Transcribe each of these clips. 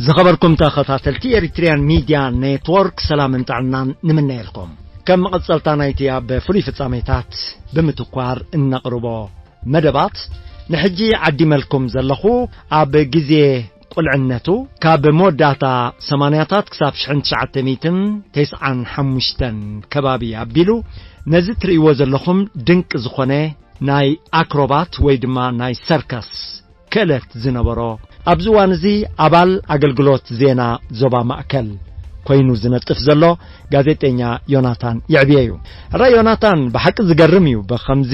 ዝኸበርኩም ተኸታተልቲ ኤሪትሪያን ሚድያ ኔትወርክ፣ ሰላምን ጥዕናን ንምነየልኩም። ከም መቐጸልታ ናይቲ ኣብ ፍሉይ ፍጻሜታት ብምትኳር እነቕርቦ መደባት፣ ንሕጂ ዓዲመልኩም ዘለኹ ኣብ ግዜ ቁልዕነቱ ካብ መወዳእታ ሰማንያታት ክሳብ ሽሕን ትሽዓተ ሚእትን ተስዓን ሓሙሽተን ከባቢ ኣቢሉ ነዚ ትርእይዎ ዘለኹም ድንቂ ዝኾነ ናይ ኣክሮባት ወይ ድማ ናይ ሰርከስ ክእለት ዝነበሮ፣ ኣብዚ እዋን እዚ ኣባል ኣገልግሎት ዜና ዞባ ማእከል ኮይኑ ዝነጥፍ ዘሎ ጋዜጠኛ ዮናታን የዕብየ እዩ። ሕራይ ዮናታን፣ ብሓቂ ዝገርም እዩ። ብኸምዚ፣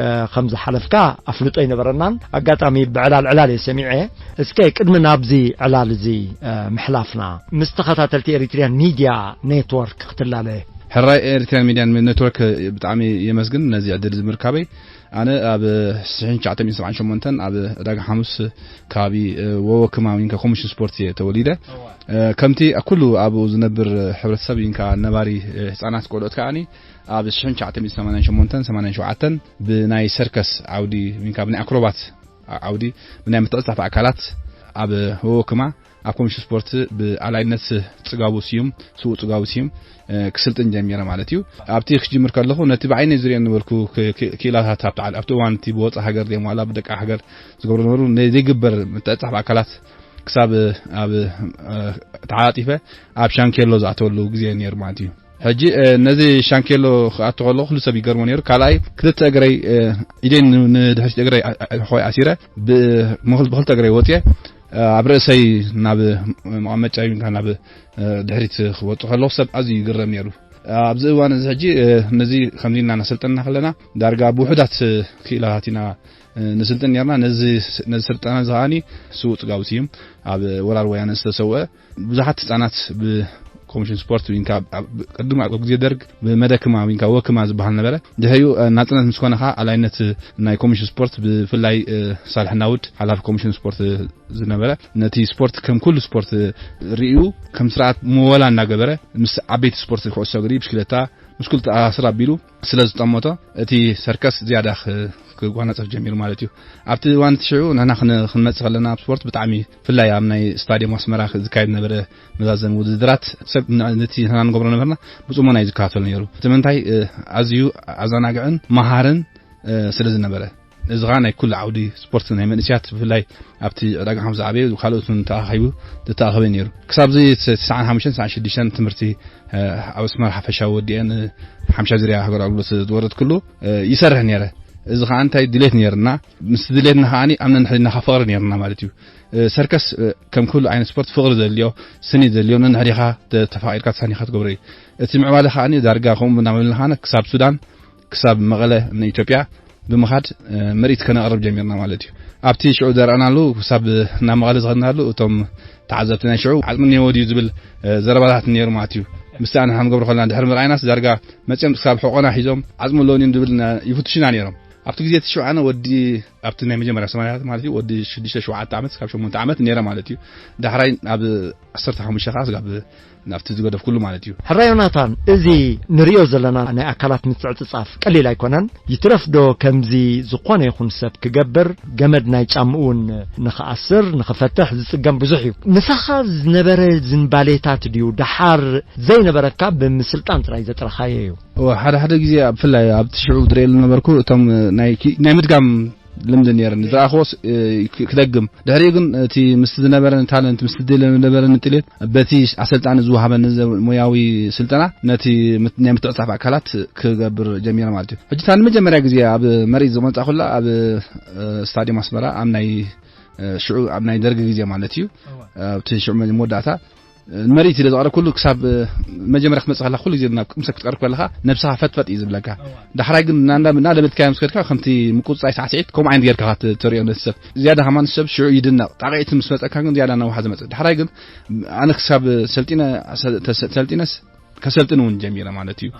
እ፣ ከም ዝሓለፍካ ኣፍልጦ ኣይነበረናን። ኣጋጣሚ ብዕላል ዕላል እየ ሰሚዐ። እስከ ቅድሚ ናብዚ ዕላል እዚ፣ እ፣ ምሕላፍና፣ ምስ ተኸታተልቲ ኤሪትሪያን ሚድያ ኔትወርክ ክትላለ። ሕራይ ኤሪትሪያን ሚድያ ኔትወርክ፣ ብጣዕሚ የመስግን ነዚ ዕድል እዚ ምርካበይ። ኣነ ኣብ ሽሕን ትሽዓተ ሚእትን ሰብዓን ሸሞንተን ኣብ ዕዳጋ ሓሙስ ከባቢ፣ እ፣ ወወክማ ወይን ኮሚሽን ስፖርት እየ ተወሊደ። እዋ። እ፣ ከምቲ ኩሉ ኣብኡ ዝነብር ሕብረተሰብ ወይን ከዓ ነባሪ፣ እ፣ ህፃናት ቆልዑት ከዓኒ ኣብ ሽሕን ትሽዓተ ሚእትን ሰማንያን ሸሞንተን ሰማንያን ሸውዓተን ብናይ ሰርከስ ዓውዲ ወይን ከዓ ብናይ ኣክሮባት ዓውዲ ብናይ ምትዕጻፍ ኣካላት ኣብ ወወክማ ኣብ ኮሚሽን ስፖርት ብኣላይነት ጽጋቡ ስዩም፣ ስዉእ ጽጋቡ ስዩም፣ እ፣ ክስልጥን ጀሚረ ማለት እዩ። ኣብቲ ክጅምር ከለኹ ነቲ ብዓይነይ ዝሪኦ ነበርኩ ክ-፣ ክ-፣ ክኢላታት ኣብቲ ዓለ-፣ ኣብቲ እዋን እቲ ብወጻኢ ሃገር ድዮም ዋላ ብደቂ ሃገር ዝገብሩ ነበሩ፣ ነይ ዘይግበር ምትዕጻፍ ኣካላት ክሳብ ኣብ፣ እ፣ ተዓጻጺፈ ኣብ ሻንኬሎ ዝኣተወሉ ግዜ ነይሩ ማለት እዩ። ሕጂ፣ እ፣ ነዚ ሻንኬሎ ክኣቱ ከለኹ ኩሉ ሰብ ይገርሞ ነይሩ። ካልኣይ ክልተ እግረይ፣ እ፣ ኢደይ ን-፣ ንድሕሪት እግረይ ኣ-፣ ኣ-፣ ኾይ ኣሲረ ብ-፣ ብኽል-፣ ብኽልተ እግረይ ወፅየ። ኣብ ርእሰይ ናብ መቐመጫ ይብልካ ናብ፣ እ፣ ድሕሪት ክወጽእ ከለኹ ሰብ ኣዝዩ ይግረም ነይሩ። ኣብዚ እዋን እዚ ሕጂ፣ እ፣ ነዚ ከምዚ ኢልና እናሰልጠንና ከለና ዳርጋ ብውሑዳት ክኢላታት ኢና፣ እ፣ ንስልጥን ነርና። ነዚ፣ ነዚ ስልጠና እዚ ከዓኒ ስዉእ ጽጋቡ ስዩም ኣብ ወራር ወያነ ዝተሰውአ ብዙሓት ህጻናት ብኮሚሽን ስፖርት ዊንካ ኣብ፣ ኣብ ቅድም ኣብ ግዜ ደርግ ብመደክማ ዊንካ ወክማ ዝበሃል ነበረ። ድሕሪኡ፣ እ፣ ናጽነት ምስ ኮነ ከኣ ኣላይነት ናይ ኮሚሽን ስፖርት ብፍላይ፣ እ፣ ሳልሕ ናውድ ሓላፊ ኮሚሽን ስፖርት ዝነበረ ነቲ ስፖርት ከም ኩሉ ስፖርት ርእዩ ከም ስርዓት ምወላ እናገበረ ምስ ዓበይቲ ስፖርት ኩዕሶ እግሪ፣ ብሽክለታ ምስ ኩሉ ተኣሳስር ኣቢሉ ስለ ዝጠመቶ እቲ ሰርከስ ዝያዳ ክ-፣ ክጓናጸፍ ጀሚሩ ማለት እዩ። ኣብቲ እዋን እቲ ሽዑ ንሕና ክን-፣ ክንመጽእ ከለና ኣብ ስፖርት ብጣዕሚ ብፍላይ ኣብ ናይ ስታድየም ኣስመራ ዝካየድ ዝነበረ መዛዘሚ ውድድራት ሰብ ን-፣ ነቲ ንሕና ንገብሮ ነበርና ብጽሞና እዩ ዝከታተሎ ነይሩ። እቲ ምንታይ፣ እ፣ ኣዝዩ ኣዘናግዕን መሃርን፣ እ፣ ስለ ዝነበረ። እዚ ኸኣ ናይ ኩሉ ዓውዲ ስፖርት ናይ መንእስያት ብፍላይ ኣብቲ ዕዳጋ ሓሙስ ዝዓበየ ካልኦት እውን ተኣኻኺቡ ዝተኣኸበ ነይሩ። ክሳብ እዚ ተስዓን ሓሙሽተን ተስዓን ሽዱሽተን ትምህርቲ፣ እ፣ ኣብ ኣስመራ ሓፈሻዊ ወዲኤ ንሓምሻ ዙርያ ሃገራዊ ኣገልግሎት ዝወረድኩሉ፣ እ፣ ይሰርሕ ነይረ። እዚ ኸኣ እንታይ ድሌት ነይርና፣ ምስ ድሌትና ኸኣ ኣብ ነንሕድና ፍቕሪ ነይርና ማለት እዩ። እ፣ ሰርከስ፣ እ፣ ከም ኩሉ ዓይነት ስፖርት ፍቕሪ ዘድልዮ፣ ስኒት ዘድልዮ፣ ነንሕዲኻ ተ-፣ ተፋቒርካ ተሳኒኻ ትገብሮ እዩ። እቲ ምዕባለ ኸኣ ዳርጋ ከምኡ እናበልና ኸኣ ክሳብ ሱዳን ክሳብ መቐለ ንኢትዮጵያ ብምኻድ፣ እ፣ ምርኢት ከነቕርብ ጀሚርና ማለት እዩ። ኣብቲ ሽዑ ዘርኣናሉ ክሳብ ናብ መቐለ ዝኸድናሉ እቶም ተዓዘብቲ ናይ ሽዑ ዓጽሚ እኒሄዎ ድዩ ዝብል፣ እ፣ ዘረባታት ነይሩ ማለት እዩ። ምስቲ ኣነ ክንገብሮ ከለና ድሕሪ ምርኣይናስ ዳርጋ መጺኦም ክሳብ ሕቖና ሒዞም ዓጽሚ ኣለዎ ድዩ ዝብል ና-፣ ይፍትሹና ነይሮም። ኣብቲ ግዜ እቲ ሽዑ ኣነ ወዲ ኣብቲ ናይ መጀመርያ ሰማንያታት ማለት እዩ ወዲ ሽዱሽተ ሸውዓተ ዓመት ክሳብ ሸሞንተ ዓመት ነይረ ማለት እዩ። ዳሕራይ ናብ ዓሰርተ ሓሙሽተ ከኣ ስጋብ ናብቲ ዝገደፍኩሉ ማለት እዩ። ሕራይ ዮናታን፣ እዚ ንርእዮ ዘለና ናይ ኣካላት ምትዕጽጻፍ ቀሊል ኣይኮነን። ይትረፍዶ ከምዚ ዝኾነ ይኹን ሰብ ክገብር፣ ገመድ ናይ ጫምኡ እውን ንኽኣስር፣ ንኽፈትሕ ዝጽገም ብዙሕ እዩ። ምሳኻ ዝነበረ ዝንባሌታት ድዩ ደሓር ዘይነበረካ ብምስልጣን ጥራይ ዘጥረኻዮ እዩ? እወ፣ ሓደ ሓደ ግዜ ኣብ፣ ብፍላይ ኣብቲ ሽዑ ዝርእየሉ ነበርኩ፣ እቶም ናይ ኪ-፣ ናይ ምድጋም ልምዲ ነይርኒ። ዝረኣኽዎስ፣ እ፣ ክ-፣ ክደግም። ድሕሪኡ ግን እቲ ምስቲ ዝነበረኒ ታለንት፣ ምስቲ ዝነበረኒ ጥልየት፣ በቲ ኣሰልጣኒ ዝወሃበኒ ዘ-፣ ሞያዊ ስልጠና፣ ነቲ ምት-፣ ናይ ምትዕጻፍ ኣካላት ክገብር ጀሚረ ማለት እዩ። ሕጂ እታ ንመጀመርያ ግዜ ኣብ መርኢት ዝመጻእኩላ ኣብ፣ እ፣ ስታድዮም ኣስመራ፣ ኣብ ናይ፣ እ፣ ሽዑ ኣብ ናይ ደርጊ ግዜ ማለት እዩ። እወ። ኣብቲ ሽዑ መ-፣ መወዳእታ፣ እ፣ ንመርኢት ኢለ ዘቕረብኩሉ ክሳብ፣ እ፣ መጀመርያ ክትመጽእ ከለኻ ኩሉ ግዜ ናብ ቅምሰ ክትቀርብ ከለኻ ነብስኻ ፈጥፈጥ እዩ ዝብለካ። እወ። ዳሕራይ ግን እናንዳ-፣ እናለመድካዮ ምስ ከድካ ከምቲ ምቁጽጻይ ሳዕስዒት ከምኡ ዓይነት ጌርካ ኸዓ ት-፣ ተርእዮ ነቲ ሰብ። ዝያዳ ከማን ሰብ ሽዑ ይድነቕ። ጣቕዒት ምስ መጸካ ግን ዝያዳ እናወሓ ዝመጽእ። ዳሕራይ ግን ኣነ ክሳብ ሰልጢነ፣ ሰ-፣ ተሰ-፣ ሰልጢነስ ከሰልጥን እውን ጀሚረ ማለት እዩ።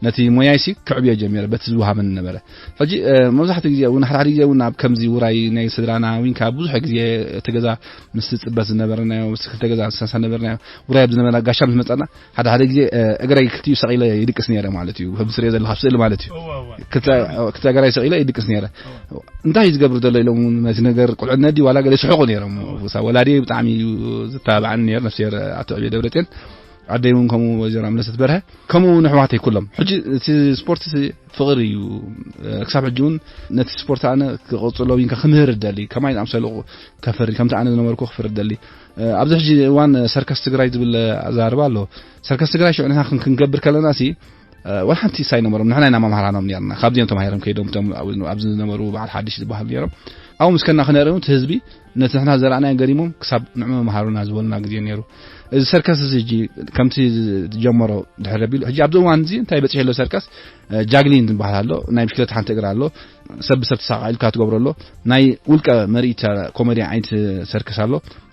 ነቲ ሞያይሲ ክዕብዮ ጀሚረ በቲ ዝወሃበኒ ነበረ። ሕጂ መብዛሕትኡ ግዜ እውን ሓደ ሓደ ግዜ እውን ኣብ ከምዚ ውራይ ናይ ስድራና ወይን ካብ ብዙሕ ግዜ እቲ ገዛ ምስ ትጽበት ዝነበርናዮ ምስ ክልተ ገዛ ንሳሳ ነበርናዮ ውራይ ኣብ ዝነበረ ጋሻ ምስ መጻና ሓደ ሓደ ግዜ እግረይ ክልቲኡ ሰቒለ ይድቅስ ነይረ ማለት እዩ። ከም ስሪኦ ዘለካ ኣብ ስእሊ ማለት እዩ። ክልተ እግረይ ሰቒለ ይድቅስ ነይረ። እንታይ እዩ ዝገብር ዘሎ ኢሎም እውን ነቲ ነገር ቁልዕነት ድዩ ዋላ ገለ ይስሕቑ ነይሮም። ወላዲ ብጣዕሚ እዩ ዝተባብዓኒ ነይሩ። ነፍስሔር ኣቶ ዕብየ ደብረፅዮን ኣደይ እውን ከምኡ ወይዘሮ ኣምለሰት በርሀ ከምኡ እውን ኣሕዋተይ ኩሎም። ሕጂ እቲ ስፖርት ፍቕሪ እዩ። ክሳብ ሕጂ እውን ነቲ ስፖርት ኣነ ክቕፅሎ ወይን ክምህር እደሊ ከማይ ዝኣምሰሉ ከፈሪ ከምቲ ኣነ ዝነበርኩ ክፍር እደሊ። ኣብዚ ሕጂ እዋን ሰርከስ ትግራይ ዝብል ኣዛርባ ኣሎ። ሰርከስ ትግራይ ሽዑ ንሕና ክን- ክንገብር ከለና ሲ ወላ ሓንቲ ሳይ ነበሮም ንሕና ኢና መምሃራኖም ነርና። ካብዚኦም ተማሂሮም ከይዶም እቶም ኣብዚ ዝነበሩ በዓል ሓድሽ ዝበሃሉ ነሮም። ኣብኡ ምስ ከና ክነርእዩ እቲ ህዝቢ ነቲ ንሕና ዘራእናዮ ገሪሞም ክሳብ ንዕ መምሃሩና ዝበሉና ግዜ ነይሩ። እዚ ሰርከስ እዚ ሕጂ ከምቲ ዝጀመሮ ድሕር ኣቢሉ ሕጂ ኣብዚ እዋን እዚ እንታይ በፂሑ ኣሎ ሰርከስ ጃግሊን ዝበሃል ኣሎ። ናይ ብሽክለታ ሓንቲ እግር ኣሎ። ሰብ ብሰብ ተሳቃ ኢልካ ትገብሮ ኣሎ። ናይ ውልቀ መርኢት ኮሜዲ ዓይነት ሰርከስ ኣሎ።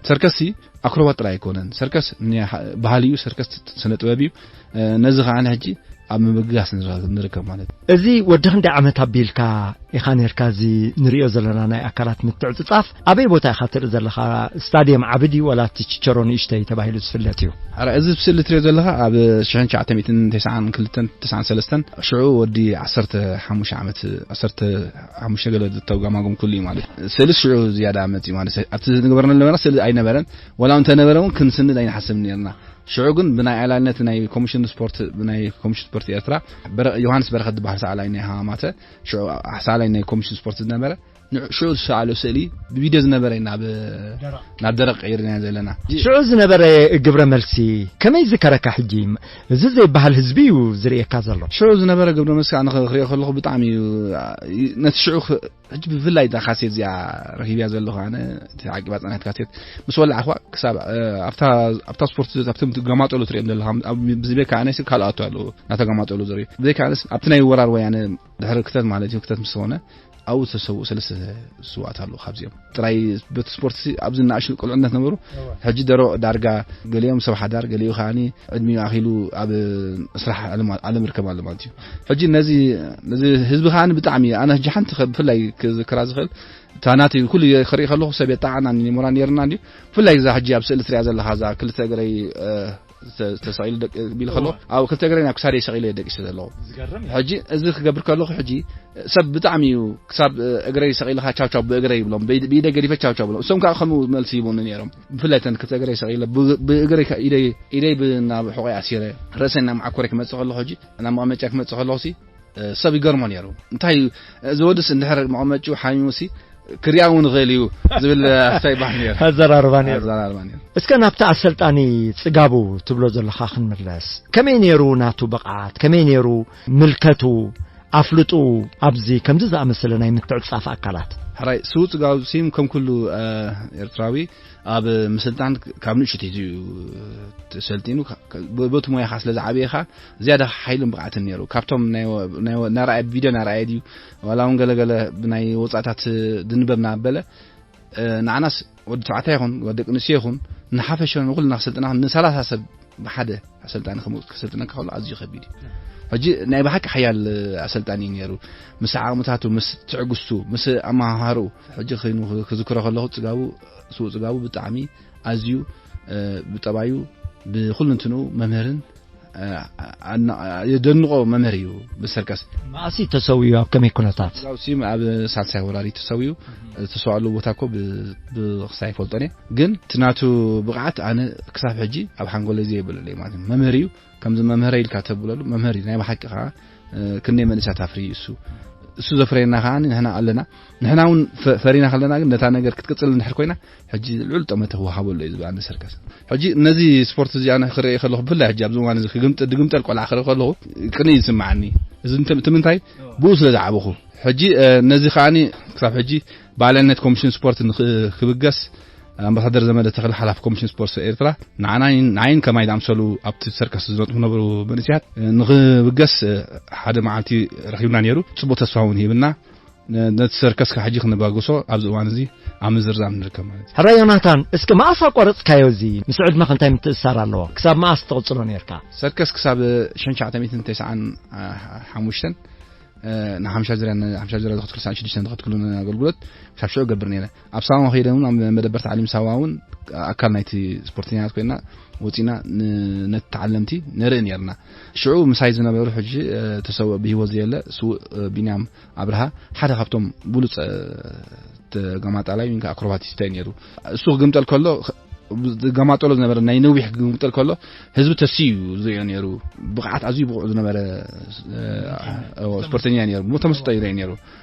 ሰርከስ ኣክሮባት ጥራይ ኣይኮነን። ሰርከስ ባህሊ እዩ። ሰርከስ ስነ ጥበብ እዩ። ነዚ ከዓ ሕጂ ኣብ ምብጋስ ንርከብ ማለት እዩ። እዚ ወዲ ክንደይ ዓመት ኣቢልካ ኢኻ ነርካ እዚ ንሪኦ ዘለና ናይ ኣካላት ምትዕፅፃፍ ኣበይ ቦታ ኢኻ ትርኢ ዘለኻ? ስታድየም ዓቢ ድዩ ወላ እቲ ችቸሮ ንእሽተይ ተባሂሉ ዝፍለጥ እዩ? ኣረ እዚ ብስእሊ ትሪኦ ዘለኻ ኣብ ሽሕን ትሽዓተ ሚእትን ተስዓን ክልተን ተስዓን ሰለስተን ሽዑ ወዲ ዓሰርተ ሓሙሽተ ዓመት ዓሰርተ ሓሙሽተ ገለ ዝተጋማጎም ኩሉ እዩ ማለት እዩ። ስእሊ ሽዑ ዝያዳ መፅዩ ማለት እዩ። ኣብቲ ዝግበርና ዝነበርና ስእሊ ኣይነበረን። ወላ እንተነበረ እውን ክንስንድ ኣይንሓስብን ነርና። ሽዑ ግን ብናይ ኣላልነት ናይ ኮሚሽን ስፖርት ብናይ ኮሚሽን ስፖርት ኤርትራ በረ- ዮሃንስ በረኸት ዝበሃል ሰኣላይ ናይ ሃማማተ ሽዑ ሰኣላይ ናይ ኮሚሽን ስፖርት ዝነበረ ንዕ- ሽዑ ዝሰኣሎ ስእሊ ብቪድዮ ዝነበረ ኢና ናብ ናብ ደረቕ ቀይርና ዘለና። ሽዑ ዝነበረ ግብረ መልሲ ከመይ ዝከረካ? ሕጂ እዚ ዘይበሃል ህዝቢ እዩ ዝርእየካ ዘሎ። ሽዑ ዝነበረ ግብረ መልሲ ኣነ ክሪኦ ከለኹ ብጣዕሚ እዩ ነቲ ሽዑ ክ- ሕጂ ብፍላይ እዛ ካሴት እዚኣ ረኺብያ ዘለኹ ኣነ እቲ ዓቂባ ጸናት ካሴት ምስ ወላዕኽዋ ክሳብ ኣብታ ኣብታ ስፖርት ኣብቶም ገማጠሉ ትሪኦም ዘለኻ ብዝቤካ ኣነስ ካልኣቱ ኣለዉ ናተገማጠሉ ዝርኢ ብዘይካ ኣነስ ኣብቲ ናይ ወራር ወያነ ድሕሪ ክተት ማለት እዩ ክተት ምስ ዝኾነ ኣብኡ ዝተሰውኡ ሰለስተ ስዋት ኣለዉ። ካብዚኦም ጥራይ በቲ ስፖርት ኣብዚ ናእሽቱ ቁልዕነት ነበሩ። ሕጂ ደሮ ዳርጋ ገሊኦም ሰብ ሓዳር ገሊኡ ከዓኒ ዕድሚኡ ኣኺሉ ኣብ ስራሕ ዓለም ዓለም ይርከብ ኣሎ ማለት እዩ። ሕጂ ነዚ ነዚ ህዝቢ ከዓኒ ብጣዕሚ ኣነ ሕጂ ሓንቲ ከ- ብፍላይ ክዝክራ ዝኽእል እታ ናተይ ኩሉ ክርኢ ከለኹ ሰብ የጣዓና ሞራል ነርና እንዲ ብፍላይ እዛ ሕጂ ኣብ ስእሊ ትሪኣ ዘለኻ እዛ ክልተ እግረይ እ፣ ተ- ተሰቒሉ ደቂ ቢል ከሎ ኣብ ክልተ እግረይ ናብ ክሳደይ ሰቒለ ደቂሰ ዘለኹ። ዝገርም እዩ። ሕጂ እዚ ክገብር ከለኹ ሕጂ ሰብ ብጣዕሚ እዩ ክሳብ እግረይ ሰቒልካ ቻው ቻው ብእግረይ ይብሎም ብኢደ- ብኢደ ገዲፈ ቻው ቻው ብሎም እሶም ከዓ ከምኡ መልሲ ይቡኒ ነይሮም። ብፍላይ ተን ክልተ እግረይ ሰቒለ ብ- ብእግረይ ከ- ኢደይ ኢደይ ናብ ሕቆይ ኣሲረ ርእሰይ ናብ መዓኮረይ ክመፅእ ከለኹ ሕጂ ናብ መቐመጫ ክመፅእ ከለኹ ሲ ሰብ ይገርሞ ነይሩ። እንታይ እዚ ወድስ እንድሕር መቐመጭኡ ሓሚሙሲ ክሪኣ እውን ይኽእል እዩ ዝብል ኣፍታ ይበሃል ነይሩ። ኣዘራርባ ነይሩ። ኣዘራርባ ነይሩ። እስከ ናብቲ ኣሰልጣኒ ጽጋቡ ትብሎ ዘለኻ ክንምለስ። ከመይ ነይሩ ናቱ ብቕዓት? ከመይ ነይሩ ምልከቱ ኣፍልጡ ኣብዚ ከምዚ ዝኣመሰለ ናይ ምትዕጻፍ ኣካላት? ሕራይ ስዉ ጽጋቡ ሲም ከም ኩሉ ኤርትራዊ ኣብ ምስልጣን ካብ ንእሽተይ እዩ ተሰልጢኑ በቲ ሞያኻ ስለ ዝዓበየ ኸዓ ዝያዳ ሓይልን ብቕዓትን ነይሩ። ካብቶም ናይ ናይ ናርኣየ ቪድዮ ናርኣየ ድዩ ዋላ እውን ገለገለ ብናይ ወፃእታት ድንበብ ናበለ ንዓናስ ወዲ ተባዕታይ ይኹን ወዲ ደቂ ኣንስትዮ ይኹን ንሓፈሻ ንኩልና ክሰልጥና ንሰላሳ ሰብ ብሓደ ኣሰልጣኒ ከም ክሰልጥነካ ከሎ ኣዝዩ ከቢድ እዩ። ሕጂ ናይ ብሓቂ ሓያል ኣሰልጣኒ እዩ ነይሩ። ምስ ዓቕምታቱ ምስ ትዕግስቱ ምስ ኣመሃሃሩ ሕጂ ኮይኑ ክዝክሮ ከለኹ ጽጋቡ ስው ጽጋቡ ብጣዕሚ ኣዝዩ ብጠባዩ ብኩልንትንኡ መምህርን የደንቆ መምህር እዩ። ብሰርከስ መኣሲ ተሰዊኡ ኣብ ከመይ ኩነታት? ስጋውሲም ኣብ ሳልሳይ ወራሪ ተሰዊኡ ተሰዋሉ ቦታ እኮ ብክሳይ ይፈልጦን እየ። ግን ትናቱ ብቕዓት ኣነ ክሳብ ሕጂ ኣብ ሓንጎለይ ዘይብለለይ ማለት እዩ። መምህር እዩ። ከምዚ መምህረ ኢልካ ተብለሉ መምህር እዩ ናይ ብሓቂ ከዓ ክንደይ መንእሳት ኣፍርዩ እሱ እሱ ዘፍረየና ከዓ ንሕና ኣለና። ንሕና እውን ፈሪና ከለና ግን ነታ ነገር ክትቅፅል እንድሕር ኮይና ሕጂ ልዑል ጠመተ ክወሃበሉ እዩ ዝበኣኒ ሰርከስ። ሕጂ ነዚ ስፖርት እዚ ኣነ ክርኢ ከለኹ ብፍላይ ሕጂ ኣብዚ እዋን እዚ ክግምጠ- ድግምጠል ቆልዓ ክርኢ ከለኹ ቅንኢ ይስምዓኒ። እዚ እንተ- እቲ ምንታይ ብኡ ስለ ዝዓበኹ ሕጂ ነዚ ከዓኒ ክሳብ ሕጂ ብኣልያነት ኮሚሽን ስፖርት ንክ- ክብገስ ኣምባሳደር ዘመደ ተኽለ ሓላፊ ኮሚሽን ስፖርት ኤርትራ ንዓናይን ንዓይን ከማይ ዝኣምሰሉ ኣብቲ ሰርከስ ዝነጥፉ ነበሩ መንእስያት ንኽብገስ ሓደ መዓልቲ ረኺብና ነይሩ። ጽቡቕ ተስፋ እውን ሂብና። ነ-፣ ነቲ ሰርከስ ካብ ሕጂ ክንባግሶ ኣብዚ እዋን እዚ ኣብ ምዝርዛም ንርከብ ማለት እዩ። ሕራይ ዮናታን፣ እስኪ መኣስ ኣቋረጽካዮ? እዚ ምስ ዕድመኻ እንታይ ምትእስሳር ኣለዎ? ክሳብ መኣስ ትቕጽሎ ነርካ? ሰርከስ ክሳብ ሽሕን ትሽዓተ ሚእትን ተስዓን ሓሙሽተን፣ እ፣ ንሓምሻ ዙርያ፣ ንሓምሻ ዙርያ ዝኸትክሉ፣ ሰዓት ሽዱሽተ ዝኸትክሉ ኣገልግሎት ክሳብ ሽዑ እገብር ነይረ። ኣብ ሳዋ ከይደ እውን፣ ኣብ መደበር ታዕሊም ሳዋ እውን ኣካል ናይቲ ስፖርተኛታት ኮይና ወፂና ን-፣ ነቲ ተዓለምቲ ነርኢ ነርና። ሽዑ ምሳይ ዝነበሩ ሕጂ፣ እ፣ ተሰውእ ብህይወት ዘየለ ስውእ፣ እ፣ ቢንያም ኣብርሃ ሓደ ካብቶም ብሉፅ፣ እ፣ ተገማጣላይ ወይ ከዓ ኣክሮባቲስት እዩ ነይሩ። እሱ ክግምጠል ከሎ፣ ኽ-፣ ገማጠሎ ዝነበረ ናይ ነዊሕ ክግምጠል ከሎ ህዝቢ ተስዩ ዝሪኦ ነይሩ። ብቕዓት ኣዝዩ ብቑዕ ዝነበረ፣ እ፣ እ፣ ስፖርተኛ ነይሩ። ብተመስጦ ይሪኦ ነይሩ።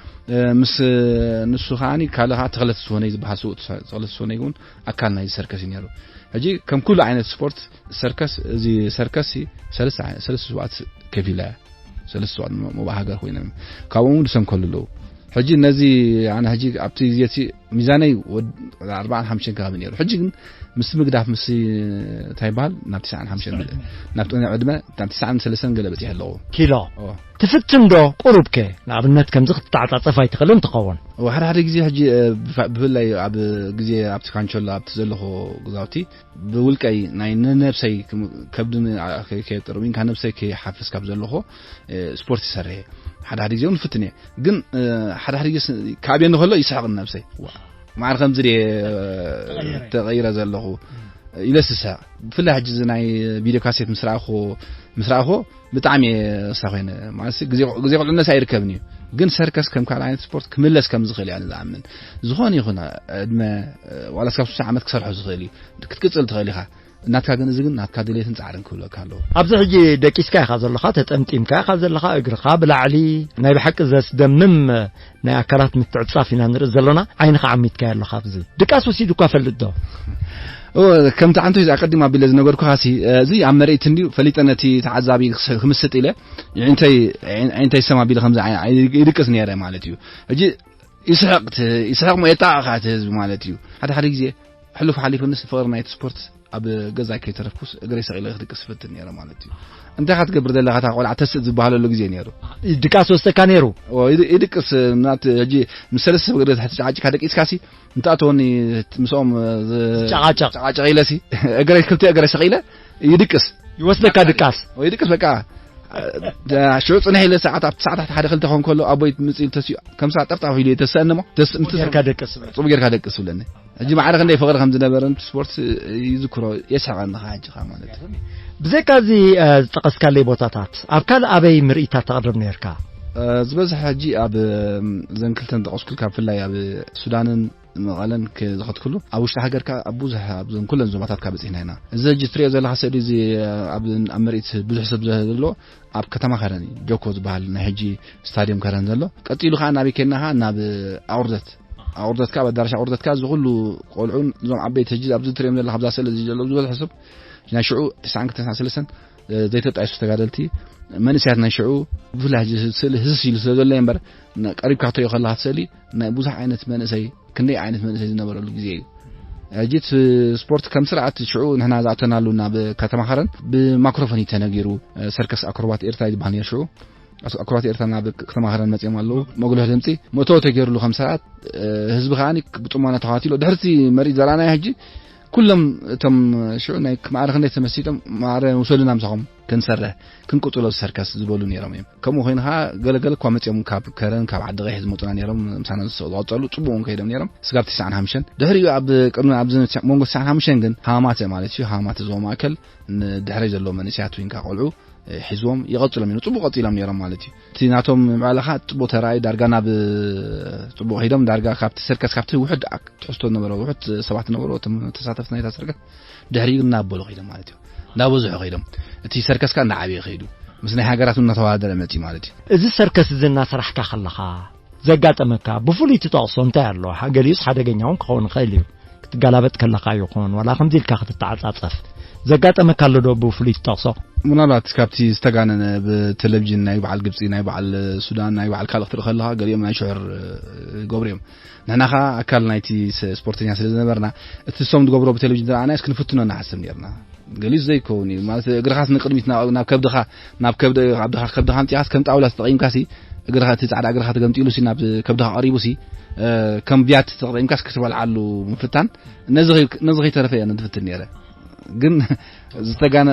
እ፣ ምስ ንሱ ከዓኒ ካልእ ከዓ ተኽለ ተስሆነይ ዝበሃል ስውእ ተኸ-፣ ተኽለ ተስሆነይ እውን ኣካል ናይዚ ሰርከስ እዩ ነይሩ። ሕጂ ከም ኩሉ ዓይነት ስፖርት ሰርከስ፣ እዚ ሰርከስ ሲ ሰለስተ ዓይ-፣ ሰለስተ ስውኣት ከፊላ እያ። ሰለስተ ስውኣት ሞ-፣ ሞባእ ሃገር ኮይኖም ካብኦም እውን ዝሰንከሉ ኣለዉ። ሕጂ ነዚ ኣነ ሕጂ ኣብቲ ግዜ እቲ ሚዛነይ ወድ-፣ ኣርባዓን ሓሙሽተን ከባቢ ነይሩ። ሕጂ ግን ምስ ምግዳፍ ምስ እንታይ ይበሃል ናብ ትስዓን ሓሙሽተን፣ ናብ ጥነ ዕድመ ናብ ትስዓን ሰለስተን ገለ በፂሐ ኣለኹ። ኪሎ ኦ። ትፍትን ዶ? ቁሩብ ከ ንኣብነት ከምዚ ክትተዓጻጸፍ ኣይትኽእልን ትኸውን። ኦ፣ ሓደ ሓደ ግዜ ሕጂ፣ እ፣ ብፋ-፣ ብፍላይ ኣብ ግዜ ኣብቲ ካንቸሎ ኣብቲ ዘለኹ ገዛውቲ ብውልቀይ ናይ ንነብሰይ ክም-፣ ከብድን ኣ-፣ ከ-፣ ከየጥርም ኢንካ ነብሰይ ከይሓፍስ ካብ ዘለኹ፣ እ፣ ስፖርት ይሰርሕ እየ። ሓደ ሓደ ግዜ እውን ይፍትን እየ። ግን፣ እ፣ ሓደ ሓደ ግዜ ስ-፣ ክኣብየኒ ከሎ ይስሕቕ ንነብሰይ። ዋ፣ ማዕረ ከምዚ ድየ ተቐይረ። ተቐይረ ዘለኹ ኢለ ስስሕቕ። ብፍላይ ሕጂ እዚ ናይ ቪድዮ ካሴት ምስ ረኣኹ፣ ምስ ረኣኹ ብጣዕሚ እየ እሳ ኮይነ። ማለት ግዜ፣ ግዜ ቁልዕነትስ ኣይርከብን እዩ። ግን ሰርከስ ከም ካልእ ዓይነት ስፖርት ክምለስ ከም ዝኽእል እያ ዝኣምን። ዝኾነ ይኹን ዕድመ፣ ዋላ እስካብ ስሳ ዓመት ክሰርሖ ዝኽእል እዩ። ክትቅጽል ትኽእል ኢኻ። ናትካ ግን፣ እዚ ግን ናትካ ድሌትን ጻዕርን ክብለካ ኣለዎ። ኣብዚ ሕጂ ደቂስካ ኢኻ ዘለኻ፣ ተጠምጢምካ ኢኻ ዘለኻ፣ እግርኻ ብላዕሊ ናይ ብሓቂ ዘስደምም ናይ ኣካላት ምትዕጻፍ ኢና ንርኢ ዘሎና። ዓይንኻ ዓሚትካዮ ኣለኻ ኣብዚ። ድቃስ ወሲዱካ ፈልጥ ዶ? ኦ፣ ከምቲ ዓንቶይ ኣቀዲም ኣቢለ ዝነገርኩኻ ሲ፣ እዚ ኣብ መሬት እንድዩ ፈሊጠ ነቲ ተዓዛቢ ክስ-፣ ክምስጥ ኢለ፣ ዓይንተይ፣ ዓይን-፣ ዓይንተይ ሰም ኣቢለ ከምዚ ዓይ-፣ ዓይ-፣ ይድቅስ ነይረ ማለት እዩ። ሕጂ ይስሕቕ ት-፣ ይስሕቕ ሞ የጣቕኻ እቲ ህዝቢ ማለት እዩ። ሓደ ሓደ ግዜ ሕሉፍ ሓሊፉንስ ፍቕሪ ናይቲ ስፖርት ኣብ ገዛ ከይተረፍኩስ እግረይ ሰቒለ ክድቅስ ይፍትን ነይረ ማለት እዩ። እንታይ ኢኻ ትገብር ዘለኻ እታ ቆልዓ ተስእ ዝበሃለሉ ግዜ ነይሩ። ድቃስ ወስደካ ነይሩ? ኦ፣ ይድ-፣ ይድቅስ ናት ሕጂ ምስ ሰለስተ ሰብ እግሪ ተዓጪዕካ ደቂስካሲ፣ እንተኣተወኒ ምስኦም ዝ-፣ ጨቓጨቕ። ጨቓጨቕ ኢለሲ፣ እግረይ፣ ክልተ እግረይ ሰቒለ ይድቅስ። ይወስደካ ድቃስ? ኦ፣ ይድቅስ በቃ። ሽዑ ጽንሕ ኢለ ሰዓት፣ ኣብቲ ሰዓት ሓደ ክልተ ክኸውን ከሎ ኣቦይ ምጽእ ኢሉ ተስኡ፣ ከም ሰዓት ጠፍጣፍ ኢሉ ተስኣኒ እሞ፣ ተስ-፣ ጽቡቕ ጌርካ ደቅስ። ጽቡቕ ጌርካ ደቅስ ብለኒ። ሕጂ ማዕረ ክንደይ ፍቕሪ ከም ዝነበረን ስፖርት ይዝክሮ፣ የስሕቐኒ ኸዓ ሕጂ ኸዓ ማለት እዩ። ብዘይካ እዚ፣ እ፣ ዝጠቐስካለይ ቦታታት፣ ኣብ ካልእ ኣበይ ምርኢታት ተቕርብ ነርካ? እ፣ ዝበዝሐ ሕጂ ኣብ፣ እም፣ እዘን ክልተን ጠቐስኩልካ፣ ብፍላይ ኣብ ሱዳንን መቐለን ከ-፣ ዝኸድክሉ፣ ኣብ ውሽጢ ሃገር ከኣ ኣብ ብዙሕ፣ ኣብዘን ኩለን ዞባታት ከኣ በጺሕና ኢና። እዚ ሕጂ ትሪኦ ዘለኻ ስእሊ እዚ፣ ኣብ፣ ኣብ ምርኢት ብዙሕ ሰብ ዘሎ ኣብ ከተማ ከረን እዩ፣ ጆኮ ዝበሃል ናይ ሕጂ ስታድዮም ከረን ዘሎ። ቀጺሉ ከኣ ናበይ ኬድና ከኣ ናብ ኣቑርደት፣ ኣቑርደት ከኣ፣ ኣብ ኣዳራሽ ኣቑርደት ከኣ፣ እዚ ኩሉ ቆልዑን እዞም ዓበይቲ ሕጂ ኣብዚ ትሪኦም ዘለኻ ኣብዛ ስእሊ እዚ ዘለዉ ዝበዝሑ ሰብ ናይ ሽዑ ትስዓን ክልተን ትስዓን ሰለስተን ዘይተጣየሱ ተጋደልቲ መንእሰያት ናይ ሽዑ ብፍላይ ሕጂ ስእሊ ህስስ ኢሉ ስለ ዘሎ እየ እምበር፣ ን-፣ ቀሪብካ ክትሪኦ ከለኻ እቲ ስእሊ ናይ ብዙሕ ዓይነት መንእሰይ፣ ክንደይ ዓይነት መንእሰይ ዝነበረሉ ግዜ እዩ። ሕጂ እቲ ስፖርት ከም ስርዓት ሽዑ ንሕና ዝኣተናሉ ናብ ከተማ ከረን ብማክሮፎን እዩ ተነጊሩ። ሰርከስ ኣክሮባት ኤርትራ እዩ ዝበሃል ነይሩ ሽዑ። ኣስ-፣ ኣክሮባት ኤርትራ ናብ ከተማ ከረን መጺኦም ኣለዉ። መጉልሒ ድምጺ መእተዊ ተገይሩሉ ከም ስርዓት፣ ህዝቢ ከኣ ብጥሞና ተኸታቲሎ። ድሕሪ እቲ ምርኢት ዘርኣናዮ ሕጂ ኩሎም እቶም ሽዑ ናይ ማዕረ ክንደይ ተመሲጦም፣ ማዕረ ውሰዱና ምሳኹም ክንሰርሕ፣ ክንቅጽሎ ሰርከስ ዝበሉ ነይሮም እዮም። ከምኡ ኮይኑ ኸዓ ገለ ገለ እኳ መጺኦም ካብ ከረን፣ ካብ ዓዲ ቀይሕ ዝመጹና ነይሮም፣ ምሳና ዝስ-፣ ዝቐጸሉ ጽቡቕ እውን ከይዶም ነይሮም። ስጋብ ትስዓን ሓሙሽተን ድሕሪኡ ኣብ ቅድሚ፣ ኣብዚ መንጎ ትስዓን ሓሙሽተን ግን ሃማተ ማለት እዩ፣ ሃማተ ዞባ ማእከል ንድሕረይ ዘለዉ መንእሰያት ወይንካ ቆልዑ ሒዝዎም ይቐጽሎም እዮም። ጽቡቕ ቀጺሎም ነይሮም ማለት እዩ። እቲ ናቶም ምዕባለ ኸዓ ጽቡቕ ተራእዩ፣ ዳርጋ ናብ ጽቡቕ ኸይዶም፣ ዳርጋ ካብቲ ሰርከስ፣ ካብቲ ውሑድ ኣክ-፣ ትሕዝቶ ዝነበሮ፣ ውሑድ ሰባት ነበሩ፣ እቶም ተሳተፍቲ ናይታ ሰርከስ፣ ድሕሪኡ እናበሉ ኸይዶም ማለት እዩ። እናበዝሑ ኸይዶም። እቲ ሰርከስ ከኣ እናዓበየ ኸይዱ። ምስ ናይ ሃገራት እውን እናተወዳደረ መጺኡ ማለት እዩ። እዚ ሰርከስ እዚ እናሰራሕካ ኸለኻ ዘጋጠመካ ብፍሉይ ትጠቕሶ እንታይ ኣሎ? ሓ-፣ ገሊኡስ ሓደገኛ እውን ክኸውን ይኽእል እዩ። ክትገላበጥ ከለኻ ይኹን፣ ዋላ ከምዚ ኢልካ ክትተዓጻጸፍ ዘጋጠመካ ኣሎ ዶ ብፍሉይ ትጠቕሶ? ምናልባት ካብቲ ዝተጋነነ ብቴሌቪዥን ናይ በዓል ግብጺ፣ ናይ በዓል ሱዳን፣ ናይ በዓል ካልእ ክትርኢ ከለኻ ገሊኦም ናይ ሽዑር፣ እ፣ ይገብሩ እዮም። ንሕና ኸኣ ኣካል ናይቲ ስ-፣ ስፖርተኛ ስለ ዝነበርና፣ እቲ ንሶም ዝገብርዎ ብቴሌቪዥን ዝረኣናዮስ ክንፍትኖ ንሓስብ ኔርና። ገሊኡ ዘይከውን እዩ። ማለት እግርኻስ ንቕድሚት ናብ፣ ናብ ከብድኻ፣ ናብ ከብድ-፣ ከብድኻ፣ ከብድኻ ኣምጺኻስ ከም ጣውላ ተጠቒምካሲ፣ እግርኻ፣ እቲ ጻዕዳ እግርኻ ተገምጢሉ ሲ ናብ ከብድኻ ቀሪቡ ሲ፣ እ፣ ከም ብያቲ ተጠቂምካስ ክትበልዓሉ ምፍታን፣ ነዚ ከይ-፣ ነዚ ከይተረፈ እየ ኣነ ዝፍትን ነይረ። ግን ዝተጋነ፣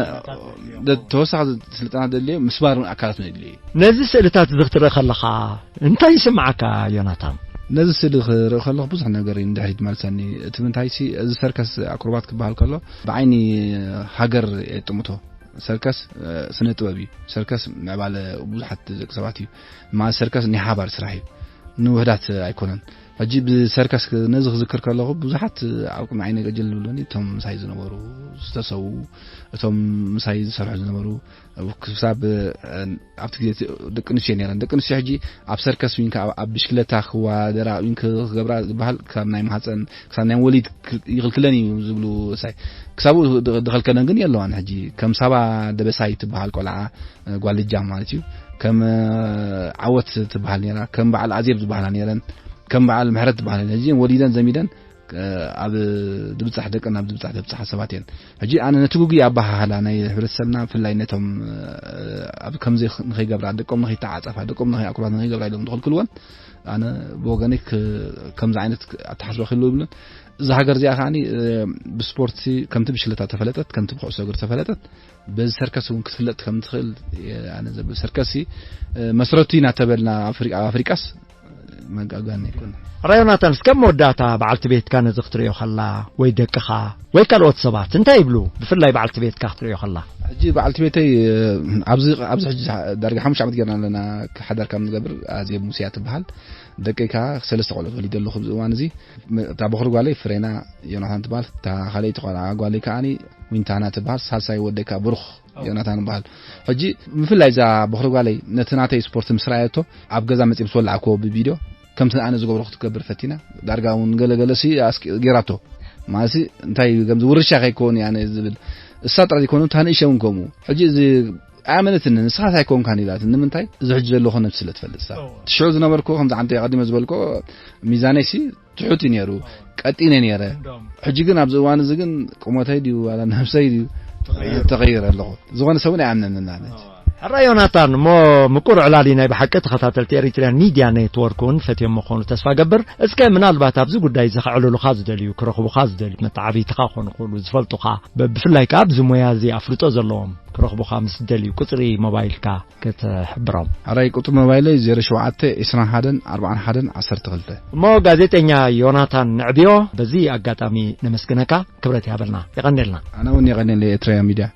ደ-፣ ተወሳኺ ስልጠና ደድልዮ፣ ምስባር እውን ኣካላት እውን የድልዮ እዩ። ነዚ ስእልታት እዚ ክትርኢ ከለኻ እንታይ ይስምዓካ ዮናታን? ነዚ ስእሊ ክርኢ ከለኹ ብዙሕ ነገር እዩ ንድሕሪት መልሰኒ። እቲ ምንታይ ሲ፣ እዚ ሰርከስ ኣክሮባት ክበሃል ከሎ ብዓይኒ ሃገር የጥምቶ። ሰርከስ፣ እ፣ ስነ ጥበብ እዩ። ሰርከስ ምዕባለ ብዙሓት ደቂ ሰባት እዩ። ማለት ሰርከስ ናይ ሓባር ስራሕ እዩ። ንውሕዳት ኣይኮነን። ሕጂ ብሰርከስ ክ-፣ ነዚ ክዝክር ከለኹ ብዙሓት ኣብ ቅድሚ ዓይነ ገጀል ዝብሉኒ እቶም ምሳይ ዝነበሩ ዝተሰዉ፣ እቶም ምሳይ ዝሰርሑ ዝነበሩ ክሳብ፣ እ፣ ኣብቲ ግዜ እቲ ደቂ ኣንስትዮ ነይረን። ደቂ ኣንስትዮ ሕጂ ኣብ ሰርከስ ዊንካ ኣብ፣ ኣብ ብሽክለታ ክዋደራ ዊንክ ክገብራ ዝበሃል ካብ ናይ ማህፀን ክሳብ ናይ ወሊድ ክ-፣ ይኽልክለን እዩ ዝብሉ ሳይ። ክሳብ ድ-፣ ድኸልከለን ግን የለዋን። ሕጂ ከም ሳባ ደበሳይ ትበሃል ቆልዓ፣ እ፣ ጓል ልጃም ማለት እዩ። ከም፣ እ፣ ዓወት ትበሃል ነይራ፣ ከም በዓል ኣዜብ ዝበሃላ ነይረን፣ ከም በዓል ምሕረት ዝበሃላ ነይረን። ሕጂ ወሊደን ዘሚደን፣ እ፣ ኣብ ድብጻሕ ደቀን ኣብ ድብጻሕ ደብጻሓ ሰባት እየን። ሕጂ ኣነ ነቲ ግጉይ ኣበሃህላ ናይ ሕብረተሰብና ብፍላይ ነቶም፣ እ፣ ኣብ ከምዚ ንኸይገብራ፣ ደቆም ንኸይተዓጸፋ፣ ደቆም ንኸይኣክሩባት ንኸይገብራ ኢሎም ዝኸልክልወን፣ ኣነ ብወገነይ ክ-፣ ከምዚ ዓይነት ኣተሓስባ ክህልው ይብለን። እዛ ሃገር እዚኣ ከዓኒ፣ እ፣ ብስፖርት ከምቲ ብሽክለታ ተፈለጠት፣ ከምቲ ብኩዕሶ እግሪ ተፈለጠት፣ በዚ ሰርከስ እውን ክትፍለጥ ከም ትኽእል እየ ኣነ ዘብል። ሰርከስ ሲ፣ እ፣ መስረቱ እናተበልና ኣፍሪ-፣ ኣብ ኣፍሪቃስ መጋጋን ኣይኮነ። ሕራይ ዮናታን፣ እስከ ኣብ መወዳእታ በዓልቲ ቤትካ ነዚ ክትርእዮ ከላ፣ ወይ ደቅኻ፣ ወይ ካልኦት ሰባት እንታይ ይብሉ? ብፍላይ በዓልቲ ቤትካ ክትርእዮ ከላ። ሕጂ በዓልቲ ቤተይ፣ እ፣ ኣብዚ፣ ኣብዚ ሕጂ ዳርጋ ሓሙሽተ ዓመት ጌርና ኣለና፣ ሓዳር ካብ ንገብር። ኣዜብ ሙስያ ትበሃል። ደቀይ ከኣ ሰለስተ ቆልዑት ወሊደ ኣለኹ ኣብዚ እዋን እዚ። ም-፣ እታ በኹሪ ጓለይ ፍሬና ዮናታን ትበሃል። እታ ካልኣይቲ ቆልዓ ጓለይ ከኣኒ ዊንታና ትበሃል። ሳልሳይ ወደይ ከኣ ብሩኽ ዮናታን ይበሃል። ሕጂ ብፍላይ እዛ በኹሪ ጓለይ ነቲ ናተይ ስፖርት ምስ ረኣየቶ፣ ኣብ ገዛ መጺእ ምስ ወላዕክዎ ብቪድዮ፣ ከምቲ ኣነ ዝገብሮ ክትገብር ፈቲና፣ ዳርጋ እውን ገለ ገለ ሲ ኣስቂ-፣ ጌራቶ። ማለት ሲ፣ እንታይ እዩ፣ ከምዚ ውርሻ ከይከውን እየ ኣነ ዝብል። እሳ ጥራይ ዘይኮነ፣ እታ ንእሸ እውን ከምኡ። ሕጂ እዚ ኣያመነትኒ፣ ንስኻስ ኣይኮንካን ኢላትኒ። ንምንታይ? እዚ ሕጂ ዘለኹ ነብሲ ስለ ትፈልጥ እሳ። እወ። እቲ ሽዑ ዝነበርኩ፣ ከምዚ ዓንተ ቀዲመ ዝበልኮ፣ ሚዛነይ ሲ ትሑት እዩ ነይሩ። ቀጢነ ነይረ። ሕጂ ግን ኣብዚ እዋን እዚ ግን ቁመተይ ድዩ ዋላ ነብሰይ ድዩ ተቐይሩ። ተቐይረ ኣለኹ። ዝኾነ ሰብ እውን ኣይኣምነንን ኣነ። ሕራ ዮናታን፣ እሞ ምቁር ዕላሊ ናይ ብሓቂ ተኸታተልቲ ኤሪትርያን ሚድያ ኔትወርክ እውን ፈትዮም ምዃኑ ተስፋ ገብር። እስከ ምናልባት ኣብዚ ጉዳይ እዚ ከዕልሉኻ ዝደልዩ፣ ክረኽቡኻ ዝደልዩ፣ መተዓብይትኻ ክኾኑ ይኽእሉ፣ ዝፈልጡኻ፣ ብ-፣ ብፍላይ ከኣ ኣብዚ ሞያ እዚ ኣፍልጦ ዘለዎም ክረኽቡኻ ምስ ዝደልዩ ቁጽሪ ሞባይልካ ክትሕብሮም። ሕራይ ቁጽሪ ሞባይለይ ዜሮ ሸውዓተ ዕስራን ሓደን ኣርባዓን ሓደን ዓሰርተ ክልተ። እሞ ጋዜጠኛ ዮናታን ንዕብዮ በዚ ኣጋጣሚ ነመስግነካ፣ ክብረት ይሃበልና። የቐንየልና። ኣነ እውን የቐንየለይ ኤርትራውያን ሚድያ።